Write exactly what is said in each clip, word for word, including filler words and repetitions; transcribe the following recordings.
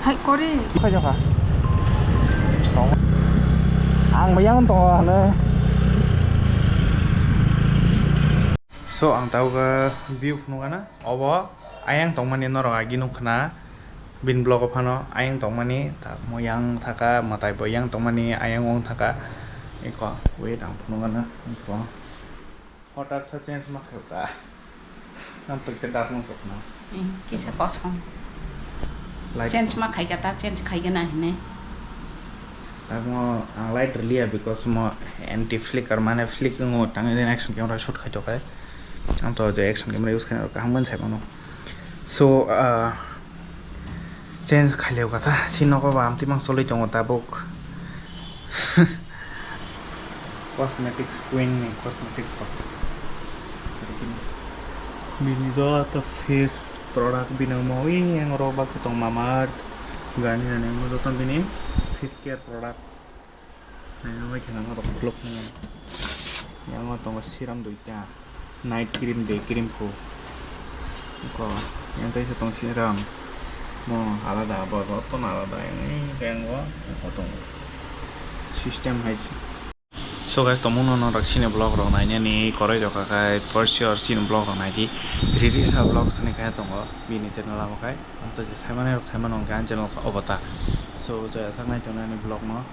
Hai kori. Khaijokha. Ang bayang tongo hano. So, ang tauga view phunukana. Obo ayang tongmani norok agi nukkhana. Bini blogo phano ayang tongmani, ta-, mo yang thaka, mwtai bo yang tongmani, ayang wng thaka. Iko, wait, ang phunukana. Iko. Hothat sa change ma khayo ka. Ang peksa dark mo sokna. Hmm, kisa kosong. Light. Change ma khai ka ta, change khai ka na hine. Ang mo, ang light rwliya because mo anti flicker mane flick ngo tang din action camera shoot khai to kai. Ang to je action camera use khai kaham ban sai mano. So, uh, change khai leo ka ta. Si nogo ba amti mang soloi tongo tabuk. Cosmetics queen ni cosmetics rok. Bini joto face product bini omo yang rok ba khe tong Mama Earth, Garnier ni omo joto bini face care product. Nai nai khe nang rok khuluk nang. Yang tongo serum duita. Night cream, day cream pho. Ko, yang tei se tong si ram. Mo alada, bo joto no alada, yang ni, yang bo, ko tong. System hai se. So guys, tongmung no norok chini vlog rok nainani koroi rok kha khai, for sure chini vlog rok nai di. Riri sa vlog sini kaya tongo, bini channel abo khai. Amto je saimani rok saimano hwnkhe ang channel kha obo ta. So, joya sak nai tongnani vlog no.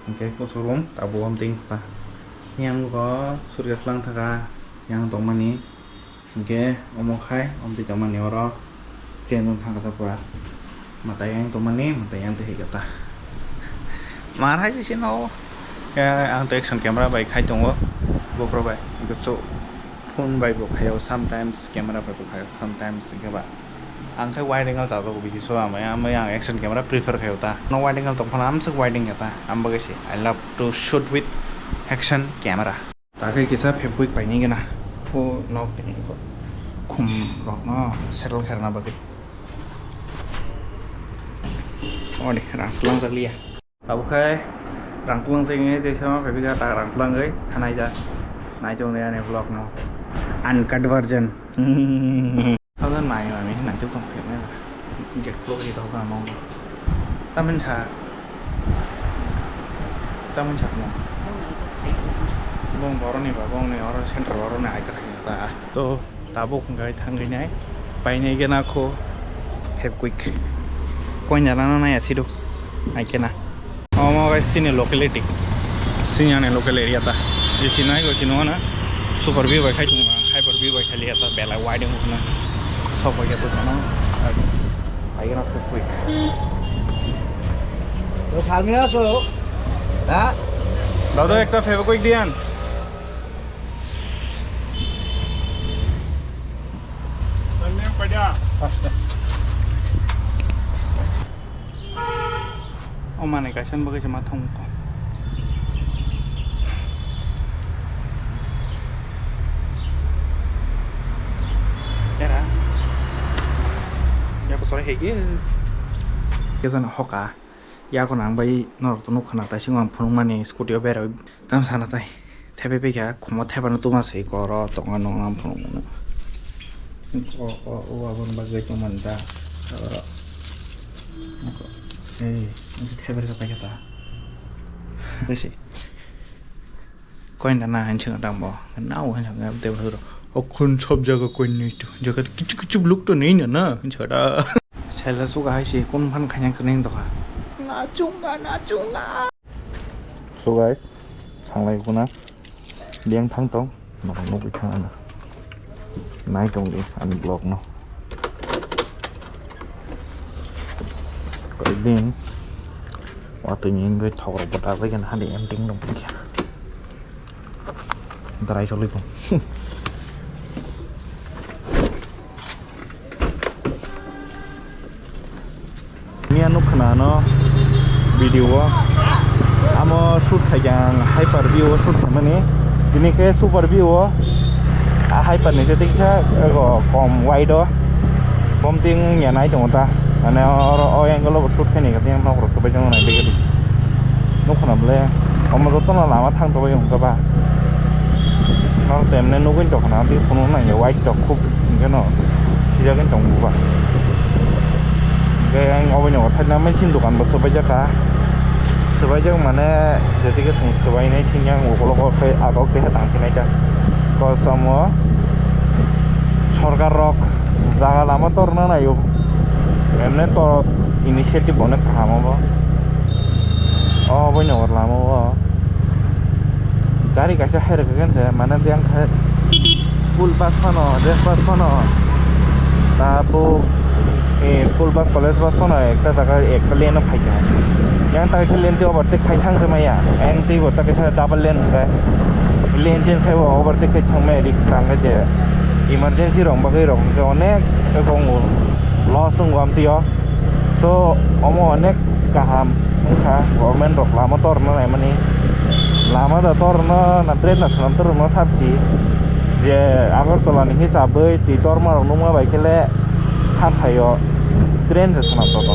Hingke kuchurung tabuk amtwi wngkha. Yang go surya swlang thaka yang tongmani. Hingke omo khai amtwi tongmani oro change wng thangkha ta pura. Mwtai yang tongmani, mwtai yang twi hai kha ta. Mar hai sisi no. Ya, ang to action camera bai khai tongo. GoPro bai. Hingke so phone bai bo khaio sometimes, camera bai bo khaio sometimes, hingke ba. Ang khe wide angle chajago bisi so amai, amai ang action camera prefer khaio ta. No wide angle tong phano amswk wide angle ta. Ang bagwi se I love to shoot with action camera. Ta khe kisa Fevikwik painai gana. Phu nok khum rok no settle khairna bagwi. Oni rang swlang jak liya. Abo khai rang twlang se wngwi tei sama phai bikha ta rang twlangwi thanai ja. Nai tong ani vlog no. Uncut version. Abo nai mami nai tong phai mela. Gate close ri tong kha mo. Tamin sa. Tamin sa mo. Bong boroni ba bong ni oro center oro ni ai kha ta. To. Tabuk hwnkhe thangwi nai painai gana kho Fevikwik. Koina rano nai asidu ai kena. Omo guys chini locality. Chini ani local area ta. Je sinai go sino na super view bai khai tong Hyper view bai khai liya ta belai wide wng khna. Sok bai ya to no. Ai gana Fevikwik. Salmina so. Ha? Dada ekta Fevikwik diyan. Pasta. O mane kaisa bagwi se ma thung ko. Era. Ya ko sore hege. Kesan hoka. Yakon ang bai norok to nukha na, taisingo ang phunukmani scooty o berai tamo sana tai. Thepai paikha, khomo thepano tuma se koro tongo, nong ang phunukmano. O, o, o, aboni bagwi tongmani da. Oro. Ei, thepai kha paikha ta. Besi. Koina na hinwi swngo tamo. Nao hinwi swngo tei bwswk rok. O khun sob jaga koinwi to. Jaga kichu kichu luk to nai na na hinwi swngo da. Sela suka hai se kun phan khanyang kwrwng tokha. Na chunga, na chunga. So guys, changlai kuna. Diang thang tong. Norok nugwi thang ano. Nai tong di ani vlog no. Koidin watwi ni wngwi thok rok bo dajak ya hani empty wng tong khe. Dry choli tong. Miya nuk khna no video o. Amo shoot khai ang Hyper view o shoot khaimani. Bini khe super view o. A Hyper ni se tiksa ego kom wide o. Bom ting ya nai tongo ta. Mane oro o angle o shoot khai ni khe nok rok kwbaijakma nai begedi. Nuk khna bole omo joto no lama thang tongwi wngkha ba. Nok temne nugwi tongkha na tei phunuk nang ya wide tok khub hingke no sijagwi tong buba. Hingke ang Boino thaina machine dokan bo swbaijak kha. Swbaijak mane, jedige chwng swbainai sini ang ukolog o khe agok khe tang phinai kha. Kosamo sorkar rok jaga lama torna naio. Emne to initiative onek kaham obo. O boino lama o. Gari kaisa hai rwkha khe se, mane biyang khe school bus phano, dress bus phano, tabuk, eh, school bus, college bus phano ekta jaga ekta lane o phaikha. Yang ta kaisa lane twi overtake khai thang se maya, yang twi bo ta kaisa double lane hwnkhe. Lane change khai bo overtake khai thang maya, risk tang khe je emergency rok bagwi rok hwnkhe onek eko loss wngo amtwi o. So, omo onek kaham wngkha, government rok lama torna naimani. Lama da torno na, drain da swnam torno sabsi. Je Agartala ni hisabwi twi torma rok nukma bai khe le, ha phaio drain se swnam toto.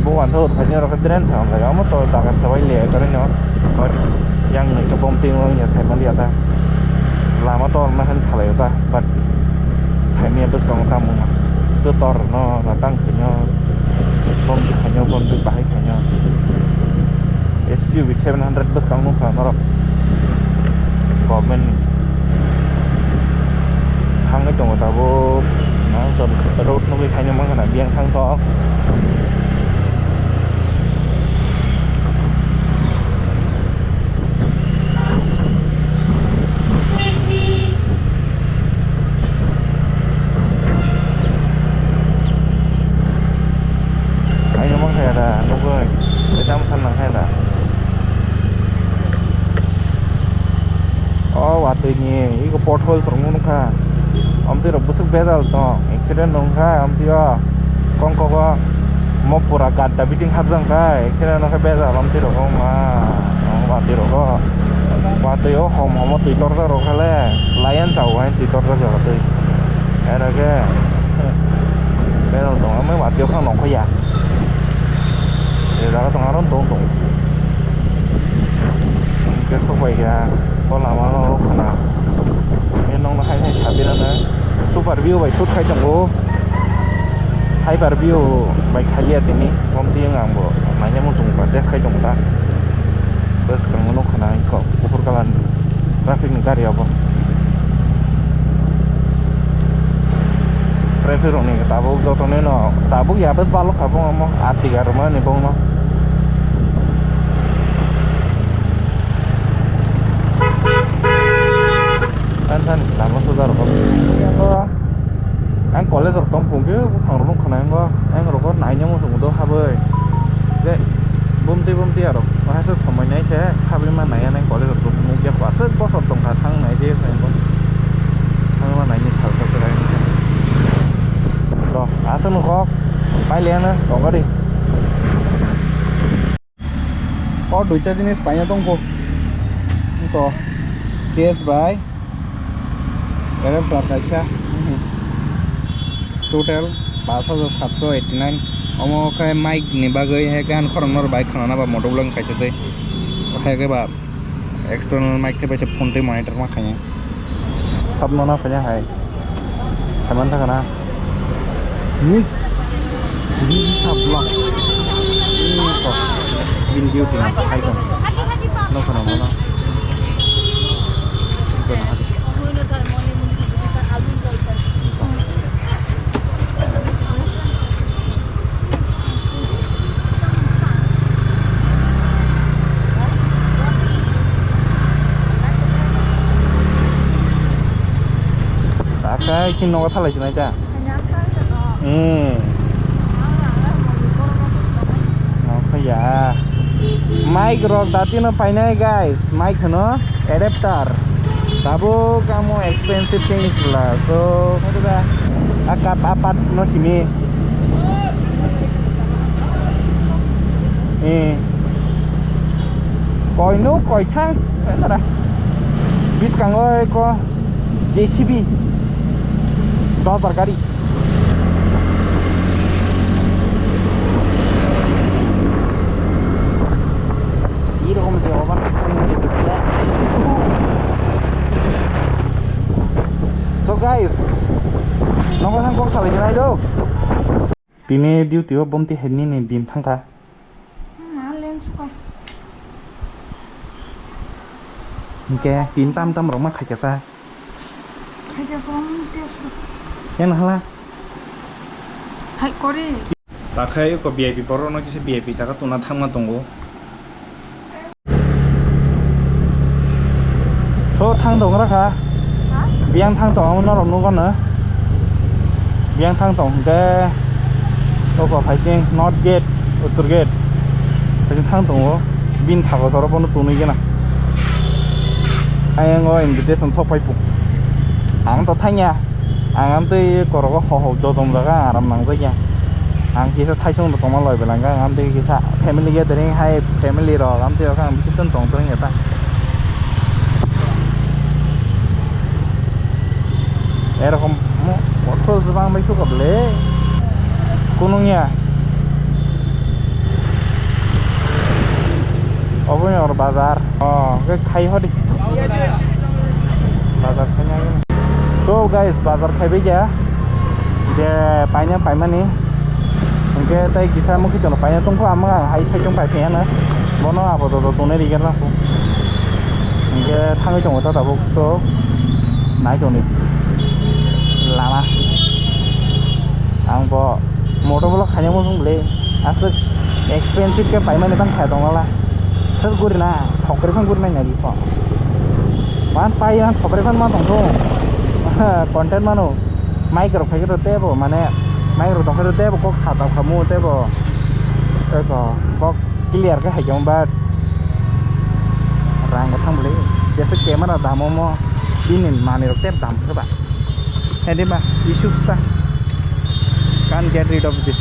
Bo uantho urphaini oro khe drain swnam lai, omo to jaga swbai le, karino. But yang nai khe bomtwi wngya saimaliya ta. Lama torna hin salaio ta, but saimanya bwskango tamo wngma. To torno na tang saino. Bomtwi khaino, bomtwi bahai khaino. S U V seven hundred bwskang nukha norok. Government ni. Thangwi tongo tabuk. Na, road nugwi saino mankha na, biyang thang tong. Saino mankha ya da, nugwi. Tei tamo san nangkha ya da. O watwi ni ego potholes rok nukha. Amtwi rok bwswk bejal tong. Accident wngkha amtwi o. Kongkogo mo pura gadda bising hapjak kha, accident wngkha bejal amtwi rok wngma, watwi rogo. Watwi o hom homo twi torjak rok kha le, lion chao hai twi torjak ya watwi. Era khe bejal tong, amai watwi o kha nongkha ya. Je jaga tong aro tong tong. Hwnkhe sok bai kha, o lama no khna. Nokno hai hai satirano super view bai shoot khai tongo. Hyper view bai khaliya tini, bomtwi wng ang bo naina muchung ba test khai tongo ta. Bwskango nukha na kok kuphur colour ni traffic ni gari obo. Traffic rok ni tabuk joto nino tabuk ya bwswk balok kha bongma, atiga rwmani bongma. Tan tan lama suda rok. Ang college rok tong phung khe buphang rok nukha nai, ang rok naina muchung do habwi. Je bumtwi bumtwi aro waisa somoi nai khe habwi ma nai, ang college rok nukya, aswk bosor tongkha thang nai je thang ma nai ni sal sal se. Rw aswk nukho pai le ano tongkha di. O duita jinis paina tongkho. Ito case bai adapter kaisa. Total pash hajar satso eighty nine. Omo khe mic ni bagwi hai gan khorang nor bai khwnana ba moto bolong kaisa tei. Hai khe ba external mic khe bai se phone tei monitor ma khainai. Sab mano kanya hai. Saman thaka na. Miss Lisa Vlog. Ini kok. Bin duty na. Hai kok. No kana mana? Kana hari. Akai khe nogo thalai sinai ta. Hmm. Nogo ya. Mic rok datino painai guys, mic hwno. Adapter. Tabuk amo expensive things la. So, akat apat no simi. Eh. Koi no, koi thang. Tara. Biskango ko J C B. Dotar gari. Erokom je overtake khaimani je khe. So guys, nogo thang kok salai nai do. Tini duty o bomti hai nini din thangkha. Hmm, ang leng suka. Hingke tin tam tam rok ma khaikha sa. Khaikha kong test. Yang hala. Hai kori. Takhai ko V I P borok no kisa V I P jaga tuna thangma tongo. So thang tong ra kha. Ha? Biyang thang tong amo norok nugo no. Biyang thang tong hingke oko phaising north gate, uttor gate. Phaising thang tongo. Bini thago soro bono tonwi gana. Ayang o invitation thok pai puk. Ang to thangya. Ang amtwi korogo ho ho dodom jaga aram nangjakya. Ang kisa saisung tongma loi belangka ang amtwi kisa family gathering hai family rok amtwi rok ang bisingo tong tong ya ta. Erokom mo motor jubang bai suka ble. Kunung ya. Obo ni or bazar. Oh, ke khai hodi. Bazar khai nai. So guys, bazar khai bai ya. Je paina paimani. Hingke tai kisa mukhi tono paina tongkho ama hai sai tong pai phiyana. Bono abo do do tongnai rigar na. Hingke thangwi tongo ta tabuk so nai tongni lama. Ang bo motor block khaina muchung bwle aswk expensive khe paimani tang kha tongwla. Thwk guri na thokre phang guri nai nai kho. Man pai ang thokre phang ma tongkho. Content mano. Mic rok phai khe tebo mane mic rok tongkhe tebo kok sa tang khamu tebo. Eko kok clear khe hai khe but rang bo thang bwle jesa camera damo mo bini manwi rok tep dam khe ba. Hedi ba issues ta. Can't get rid of this.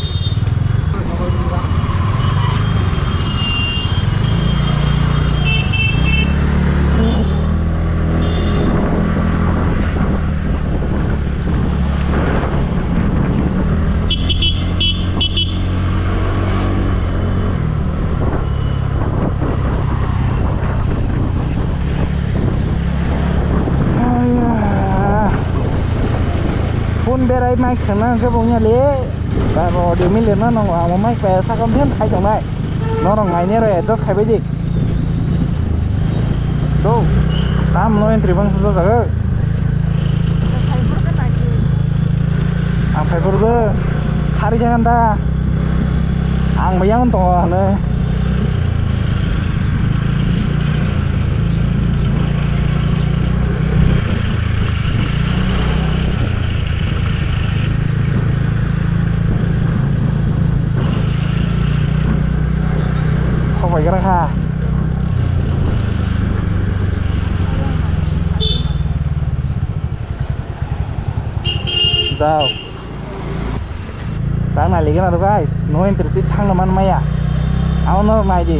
Phone berai mai khwna hwnkhe bo wngya le. Ba bo audio mili rwna nango, ang bo mai kaya sakam phan khai tongnai. Norok ngaini aro adjust khai bai di. Do, tam no entry bang sudo jaga. Ang phai phuru do, khari jangan da. Ang bayang tongo hano. Thok bai gra kha. Dao. Tang nai ligana do guys, no entry twi thangna man maya. Amo no nai di.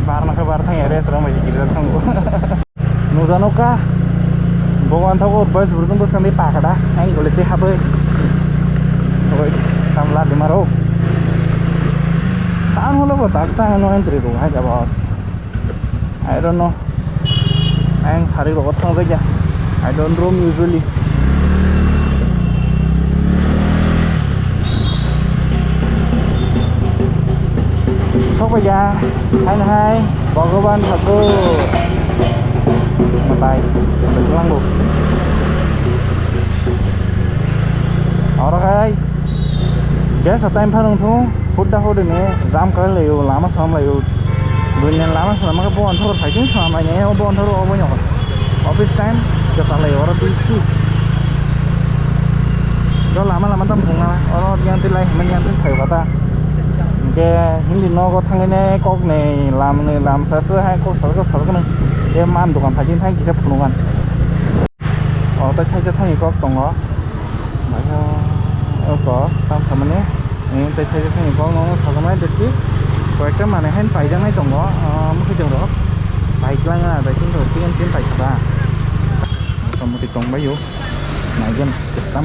Bar na khe bar thang ya, rest rang bai girja thango. Nuda nuka. Bogo anthago boys burung bwskang di pakada. Ang gole twi haboi. Oi, tam la di maro. Tang holo bo tak tang no entry room hai da boss. I don't know. Ang sari rogo thang jakya. I don't roam usually. Sok bai ya. Hai na hai. Bhagavan Thakur. Matai. Belang bo. Oro hai. Jesa time pha nung thung, hudda hudini jam kwlai laio, lama swnam laio. Buini lama swnam khe bo onthor phai sing swnam lainai, bo onthor obo nw. Office time kwchalaio oro bisi. Do lama lama tam phunga, oro yang twi lai hwnmani yang twi phaio kha ta. Hwnkhe hindi nogo thangwi ne kok ni lam ni lam sa se hai kok sal kok sal khe nang. Tei man dokan phai sing thang kisa phunukgan. O tei thaisa thani kok tongo. Maikhe o kok tam khamani. Tei thaisa thani kok no sajamani deti. Koyekta manwi haino paijaknai tongo, ah, mwkhwtwng rok. Paiklang a, bai chwng tongo, chicken chin paikha ba. Motamoti tongbaio. Naigen tam.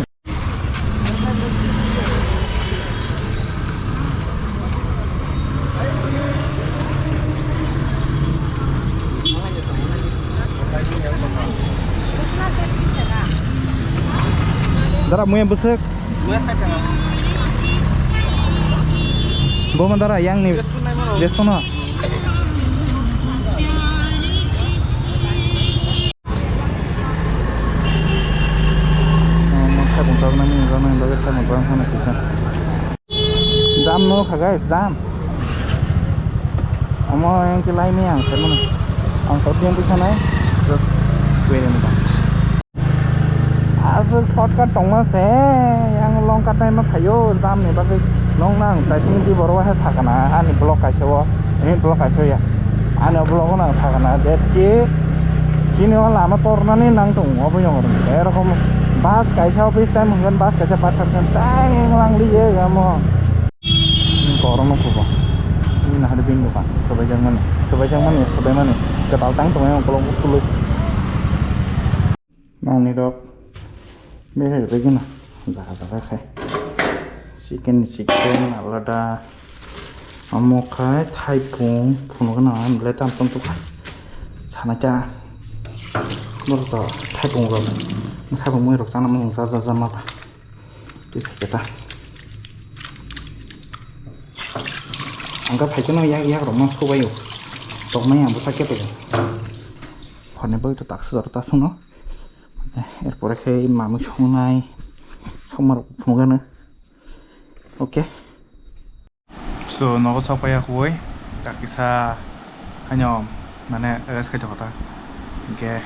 Dara muya bwswk. Bo mandara yang ni. Jesto no. Jam no kha guys, jam. Omo yang kilai ni ang khe mano. Ang kau tiang tu sanai. Terus kue ni bang. Aswk shortcut tongma se, yang long cut naima phaio, jam ni bagwi. Nong nang taising di boro waha sakana, ani vlog kaisa o, ini vlog kaisa ya. Ani vlog o nang sakana, det ki, chini o lama tornani nang tongo, oboni nongor. Erokom bus kaisa office time hwngan, bus kaisa pathar khan, tang lang liye gamo. Korokno kubo. Ini nahar bini dokan, sobai jangmani, sobai jangmani, sobai mani. Ketal tang tongo, kolom kuluk. Nangni rok bere bere gana jaga jaga khai. Chicken ni chicken alada. Omo khai thaipung phunuk gana belai tam tam tukha. Sana cha. Borok to thaipung rok. Thaipung mui rok chana mung ja ja ja ma ta. Twi khai ta. Ang ka phai khe no yak yak rok no subai o. Tok nai ang bwsa khe to. Phone bai to tak sujaro ta sung no. Erpore khe mamui songnai, songmarok phunukgano. Okay. So, nogo sok paiya kuwi, tak kisa haino mane rest khai tokota. Hingke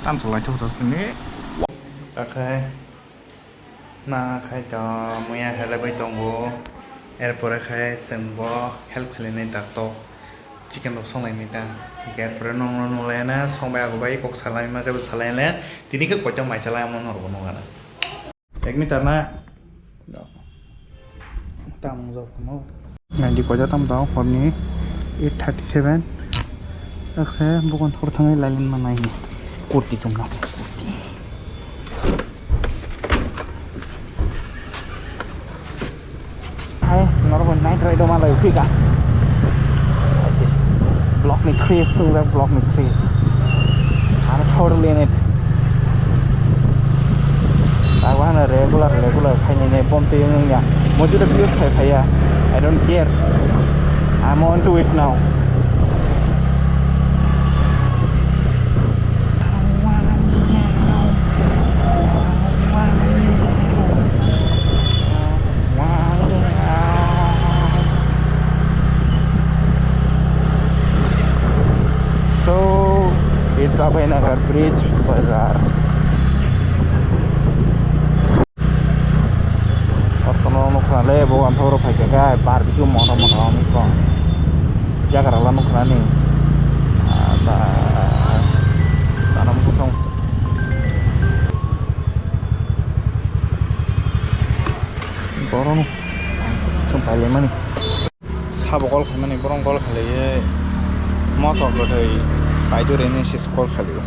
tam chwlai thok ta sini. Takhai. Na khai to muya helai bai tongo. Erpore khai chwng bo help khlainai dakto. Chicken rok songlainai ta. Erpore nongno nunglaina songbai ago bai kok salaima kebo salaile. Tini khe koito mai chalai amo norok nungana. Ek meter na. Tamung jok no. Nai di koja tam tong horni eight thirty seven. Akhe bukan thor thangai lailin manai ni. Kurti tum na. Hai, norok night ride ma lai phika. Block ni Chris, sungjak block ni Chris. I'm totally in it. Tago hano regular, regular khainai nai bom twi wngya. Mojuda view khai phaiya. I don't care. I'm on to it now. So, it's Abhaynagar Bridge Bazar. Ortono nukha le bo ang thoro phaikha khe barbecue mono mono nukha. Yagra la nukha ni. Ata tanam kusong. Borok chwng pailaimani. Sabo call khaimani, borok call khalaiwi moso kwthwi paidureni sis call khalio.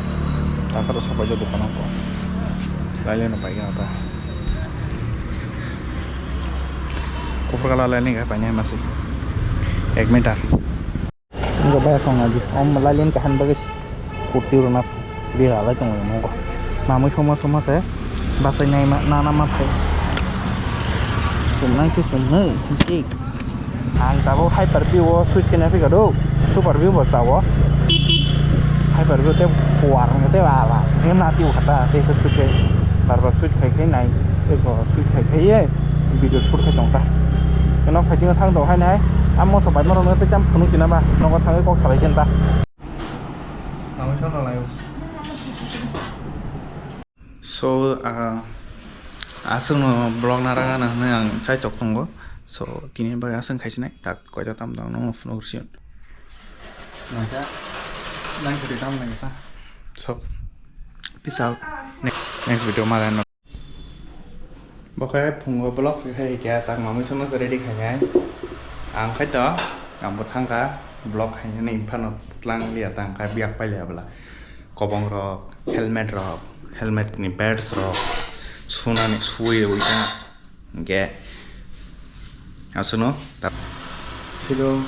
Takha rw sapaijak dukano kok. Laileno paigwna ta. Kufur kala laileni khe painai masi. Ek meter. Wngkha bai song adi. Om laileni kahan bagwi kurti rwna. Bira lai tongo nokho. Mamui soma soma se. Basai nai ma nana ma phai. Sumnai se sumnai. Ang tabuk Hyper View o switch khe nai phikha do. Super View bo chao. Hyper View te kuar wngkha te ala. Nge nati o khata te se switch khai. Bar bar switch khai khai nai. Eko switch khai khai ye. Video shoot khai tong ta. Eno khai tong thang do hai nai. Amo so bai moro no te jam phunuk sina ba. Nogo thangwi kok salai sin ta. Nangwi sono lai. So, ah, aswkno vlog narwkna hwnwi ang chaitok tongo. So, tini bagwi aswk khaisinai, tak koita tam tang nungno phunuk rwsio. Nangkha, nang kwtwi tam nangkha. So, peace out. Ne-, next video ma rwno. Bo khe phungo vlog se khai khe tak mamui sono se ready khai nai. Ang khai to, ang bo thangkha vlog khai nai phano tlang liya tang khai biyak pai liya bwla. Kobong rok, helmet rok, helmet ni pads rok, sunani sui rwi ta. Hingke aswkno ta. Hello.